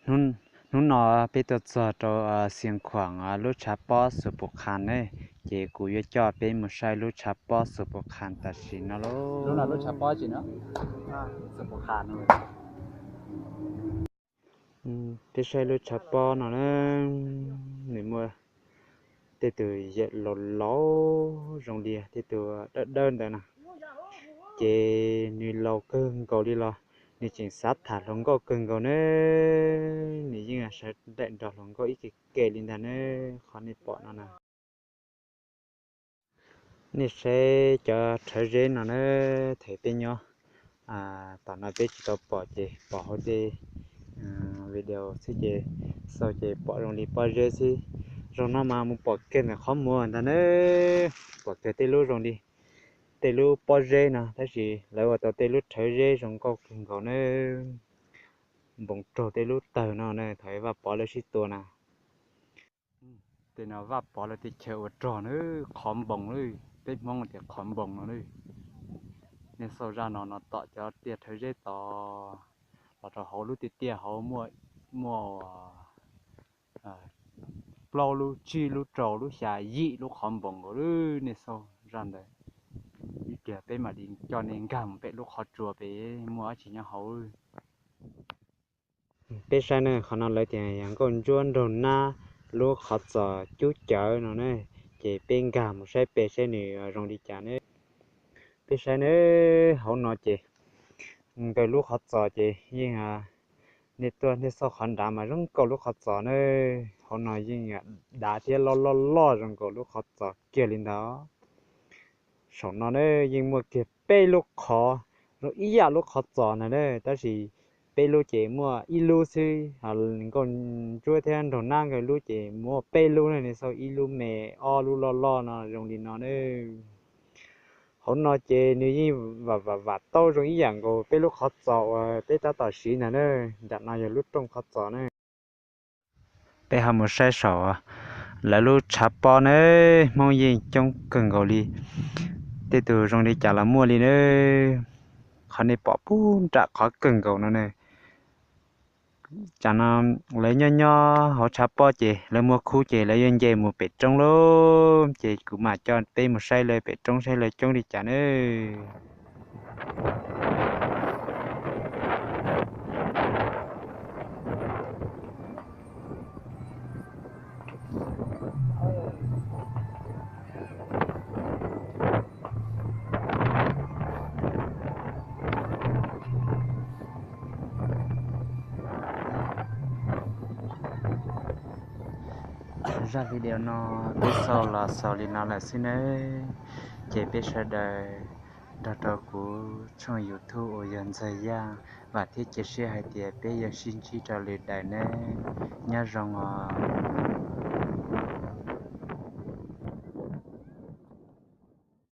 Hnub no peb tuaj txog rau Xiav Khuam lub tshav pob Xus Pus Qhas ne, ces kuv yuav coj peb mus saib lub tshav pob Xus Pus Qhas tam sim no lauj. Lub no lub tshav pob tsis no, Xus Pus Qhas no. Peb saib lub tshav pob no na, nws muaj tej tus yawm laus laus zoo li tej tus dawb dawb ntawd na, ces nws laus kawg nkaus li los nws tseem xav tham hluas nkauj kawg nkaus na. Nws yeej sawv daim nrog hluas nkauj ib ke ke li ntag na, qhov nej pom no na. Nej saib cov rhawv zeb no na, thaum peb nyob tom no peb tsis tau pom ces pom hauv tej video xwb ces xauj ces pom zoo li pob zeb xwb. Zaum no mas mus pom kiag ntawm qhov muag ntag na, pom kiag tej lub zoo li tej lub pob zeb no tab sis lawv ua tau tej lub rhawv zeb zoo nkauj kawg nkaus na. Npoos raug tej lub tawg no na thaum Vaj Pov lawv sib tua na. Tej no Vaj Pov lawv tej chaw ua rog na, qhov npoos na, peb Hmoob tias qhov npoos no na. Nej xauj zaj no no tom cov tiaj rhawv zeb tod los rau hauv lub tiaj tiaj hauv muaj, muaj plaub lub, tsib lub, rau lub, xya, yim lub qhov npoos nkaus. Nej xauj zaj ntawd ib pliag peb mam li coj nej nkag mus pem lub qhov tsua pem muaj dab tsi nyob hauv. Peb saib ne, qhov no lawv tias yog nkauj ntsuab nraug nab lub qhov txos cub cawv no ne, ces peb nkag mus saib pem saib nws zoo li cas ne. Peb saib ne, hauv no ces nkawd lub qhov txos ces yeej, nej tuaj nej xauj qhov nrad mas zoo nkaus lub qhov txos na. Hauv no yeej dav thiab loj loj loj zoo nkaus lub qhov txos kiag li ntawd. Saum no na yeej muaj kiag peb lub qhov zoo ib yam lub qhov txos ntag na, tab sis peb lub ces muaj ib lub xwb, nkauj ntsuab thiab nraug nab nkawd lub ces muaj peb lub na. Nej xauj ib lub me, ob lub loj loj no zoo li no na. Hauv no ces nws yeej vam vam vam tau zoo ib yam nkaus peb lub qhov txos uas peb tab tom siv ntag na. Nram no yog lub rooj qhov txos na. Peb ho mus saib saum lawv lub tshav pob na, Hmoob yeej coob kawg nkaus li. Tej tus zoo li cas los muaj li na. Qhov nej pom puag nram qhov kawg nkaus no na. Tsam no lawv nyob nyob hauv tshav pob ces lawv muaj khub ces lawv yuav nce mus pem roob lauj. Ces kuv mam coj peb mus saib lawv pem roob saib lawv coob li cas na. Zaj video no peb xaus los xaus li no lawm xwb nawb. Ces peb sawv daws nrog rau kuv tshooj YouTube uas yog Ntxawg Yaj, vam thiab cia siab hais tias peb yuav sib ntsib rau lwm daim nawb. Nyob zoo os.